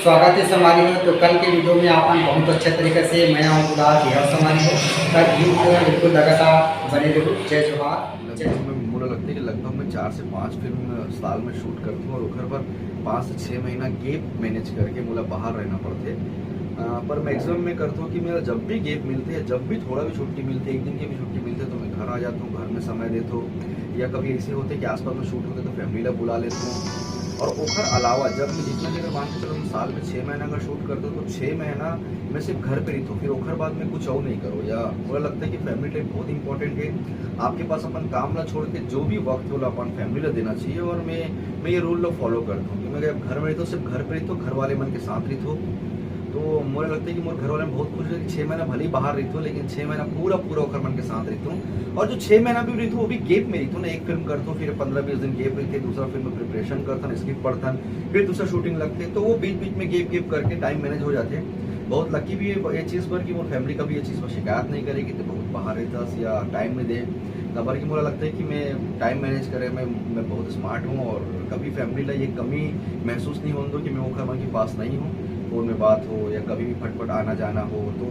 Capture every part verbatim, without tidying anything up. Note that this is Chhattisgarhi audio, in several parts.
स्वागत है संगवारी हो। तो कल के वीडियो में आप बहुत अच्छे तरीके से मैं और गुलाब बिहार संगवारी हो। तब यूट्यूब में बिल्कुल लगातार बने रहो। जय जोहार, जय। लगभग मैं, मुझे लगता है कि लगभग मैं चार से पाँच फिल्म साल में शूट करता हूँ और ओखर पर पाँच से छः महीना गैप मैनेज करके मोला बाहर रहना पड़ते। अ, पर मैक्सिमम मैं करता हूँ कि मेरा जब भी गैप मिलते हैं, जब भी थोड़ा भी छुट्टी मिलती है, एक दिन की भी छुट्टी मिलती है, तो मैं घर आ जाता हूँ, घर में समय देता हूँ। या कभी ऐसे होते कि आसपास में शूट होते तो फैमिली ला बुला लेता हूँ। और ओखर अलावा जब मैं जितना भी, अगर मान के चलो, हम साल में छः महीना अगर शूट करते हो तो छः महीना मैं सिर्फ घर पे रहता हूँ, फिर ओखर बाद में कुछ और नहीं करो। या मुझे लगता है कि फैमिली टाइम बहुत इंपॉर्टेंट है। आपके पास अपन काम ला छोड़ के जो भी वक्त होला अपन फैमिली ला देना चाहिए। और मैं मैं ये रूल ला फॉलो करता हूँ कि मैं अगर घर में रहता हूँ, सिर्फ घर पे रहता हूँ, घर वाले मन के साथ रहता हूँ। तो मुझे लगता है कि मोर घर वाले में बहुत खुश है कि छः महीना भले ही बाहर रहता हूँ, लेकिन छः महीना पूरा पूरा ओखर मन के साथ रहता हूँ। और जो छः महीना भी रहता हूँ, वो भी गैप में रहता हूँ ना, एक फिल्म करता हूँ, फिर पंद्रह बीस दिन गैप रहते, दूसरा फिल्म में प्रिपरेशन करता हूँ, स्क्रिप्ट पढ़ता हूँ, फिर दूसरा शूटिंग लगते, तो वो बीच बीच में गैप गैप करके टाइम मैनेज हो जाते हैं। बहुत लकी भी है ये चीज़ पर कि मोर फैमिली कभी ये चीज़ पर शिकायत नहीं करेगी कि बहुत बाहर रहता या टाइम नहीं दे। काबर कि मोला लगता है कि मैं टाइम मैनेज करे में मैं बहुत स्मार्ट हूँ और कभी फैमिली ला ये कमी महसूस नहीं होने दो कि मैं ओखर मन के पास नहीं हूँ। फ़ोन में बात हो या कभी भी फटफट आना जाना हो, तो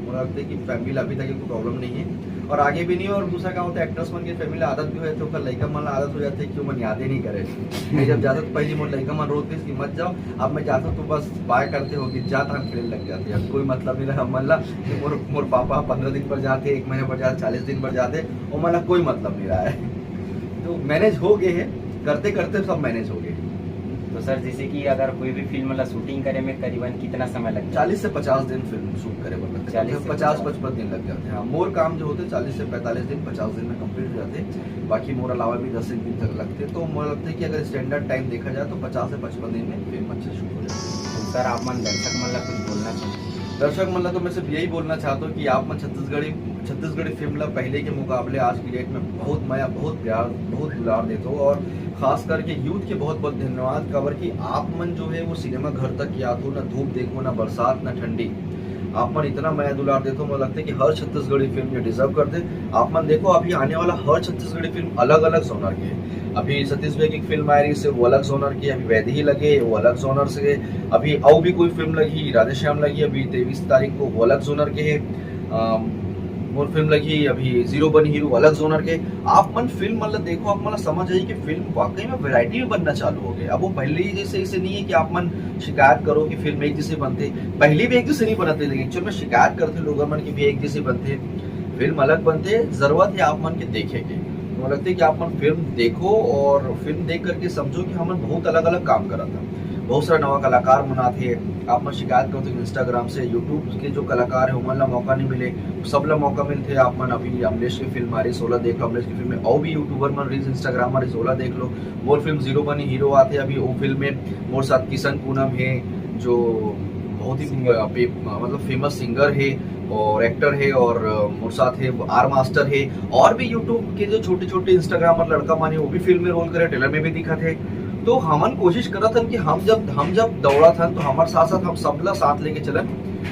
मोला लगता है कि फैमिली ला अभी तक ये कोई प्रॉब्लम नहीं है और आगे भी नहीं है। और दूसरा क्या होता है, एक्टर्स मन के फैमिली ला आदत भी हो जाती है, ओकर लइका मन ला आदत हो जाती है कि ओमन यादे नहीं करे। मैं जब जाता तो पहली मोर लइका मन रोते कि मत जाओ, अब मैं जाता तो बस बाय करते हो कि जा, तहां खेले लग जाते हैं। अब कोई मतलब नहीं रहा मन ला कि मोर मोर पापा पंद्रह दिन पर जाते, एक महीने पर जाते, चालीस दिन पर जाते, ओमन ला कोई मतलब नहीं रहा है। तो मैनेज हो गए है, करते करते सब मैनेज हो गए। तो सर, जैसे कि अगर कोई भी फिल्म ला शूटिंग करे में करीबन कितना समय लगता है? चालीस से पचास दिन फिल्म शूट करे बर लगता है, चालीस से पचास पचास। पचपन दिन लग जाते हैं। हाँ, मोर काम जो होते हैं चालीस से पैंतालीस दिन, पचास दिन में कंप्लीट हो जाते हैं। बाकी मोर अलावा भी दस एक दिन तक लगते हैं। तो मोर लगता है कि अगर स्टैंडर्ड टाइम देखा जाए तो पचास से पचपन दिन में फिल्म अच्छे शूट हो जाती है। तो सर, आप मन दर्शक मन ला कुछ बोलना चाहते हैं? दर्शक मन ला तो मैं सिर्फ यही बोलना चाहता हूँ कि आप मन छत्तीसगढ़ी छत्तीसगढ़ी फिल्म ला पहले के मुकाबले आज की डेट में बहुत मया, बहुत प्यार, बहुत दुलार देते हो। और खास करके यूथ के बहुत बहुत धन्यवाद, काबर कि आप मन जो है वो सिनेमा घर तक के आते हो, ना धूप देखो, ना बरसात, ना ठंडी, आप मन इतना मया दुलार देते हो। मुझे लगता है कि हर छत्तीसगढ़ी फिल्म ये डिजर्व करते। आप मन देखो, अभी आने वाला हर छत्तीसगढ़ी फिल्म अलग अलग जोनर के है। अभी सतीश भैया की एक फिल्म आ रही है, वो अलग जोनर की, अभी वैदेही लगे, वो अलग जोनर से। अभी और भी कोई फिल्म लगी, राधेश्याम लगी अभी तेईस तारीख को, वो अलग जोनर के है। अम, मोर फिल्म लगी अभी जीरो बनी हीरो, अलग जोनर के। आप मन फिल्म मतलब देखो, आप मन समझ आही कि फिल्म वाकई में वैरायटी में बनना चालू हो गए। अब वो पहले ही जैसे इसे नहीं है कि आप मन शिकायत करो कि फिल्म एक जैसे बनते, पहले भी एक जैसे नहीं बनते, लेकिन एक्चुअल में शिकायत करते लोग मन की भी एक जैसे बनते, फिल्म अलग बनते। जरूरत है आप मन के देखे के, तो लगते कि आप मन फिल्म देखो और फिल्म देख करके समझो कि हमन बहुत अलग अलग काम करत हन। बहुत सारा नवा कलाकार मन आथे। आप मन शिकायत करते हो इंस्टाग्राम से, यूट्यूब के जो कलाकार है ओमन ला मौका नहीं मिले, सब ला मौका मिलते। आप मन अभी अमलेश की फिल्म आ रही सोलह देख लो, अमलेश की फिल्म में और भी यूट्यूबर मन रील्स, इंस्टाग्राम में सोलह देख लो। मोर फिल्म जीरो बनी हीरो आते अभी, वो फिल्म में मोर साथ किशन पूनम है जो बहुत ही Singer। पे- मतलब फेमस सिंगर है और एक्टर है और मोर साथ है आर मास्टर है और भी यूट्यूब के जो छोटे छोटे इंस्टाग्रामर लड़का मन है वो भी फिल्म में रोल करे, ट्रेलर में भी दिखत है। तो हमन कोशिश करत हन कि हम जब हम जब दौड़त हन तो हमारे साथ साथ हम सबला साथ लेके चलन।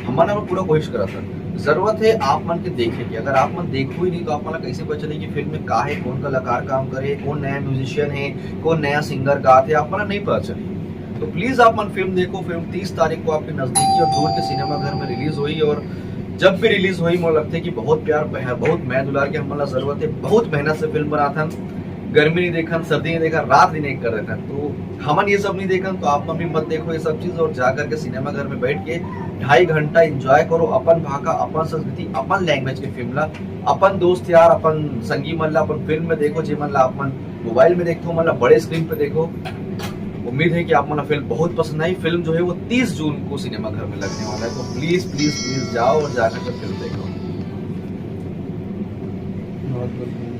हमन हमन पूरा कोशिश करत हन। जरूरत है आप मन के देखे के। अगर आप मन देखो ही नहीं तो आप मन ला कैसे पता चले कि फिल्म में का है, कौन कलाकार काम करे, कौन नया म्यूजिशियन है, कौन नया सिंगर गात है, आप मन ला नहीं पता चली। तो प्लीज आप मन फिल्म देखो। फिल्म तीस तारीख को आपके नजदीकी और दूर के सिनेमा घर में रिलीज हुई और जब भी रिलीज हुई मोला लगता है कि बहुत प्यार, बहुत मया दुलार के हमन ला जरूरत है। बहुत मेहनत से फिल्म बनात हन, गर्मी नहीं देखन, सर्दी नहीं देखन, रात दिन एक कर देथन। तो हमन ये सब नहीं देखन, तो आप मन भी मत देखो ये सब चीज और जा करके सिनेमा घर में बैठ के ढाई घंटा एंजॉय करो अपन भाखा, अपन संस्कृति, अपन लैंग्वेज के फिल्म ला। अपन दोस्त यार, अपन संगी मन ला अपन फिल्म में देखो, जे मन ला अपन मोबाइल में देखो, मन ला बड़े स्क्रीन पे देखो। उम्मीद है कि आप मन ला फिल्म बहुत पसंद आई। फिल्म जो है वो तीस जून को सिनेमा घर में लगने वाला है, तो प्लीज प्लीज प्लीज जाओ और जाकर के फिल्म देखो। बहुत बहुत धन्यवाद।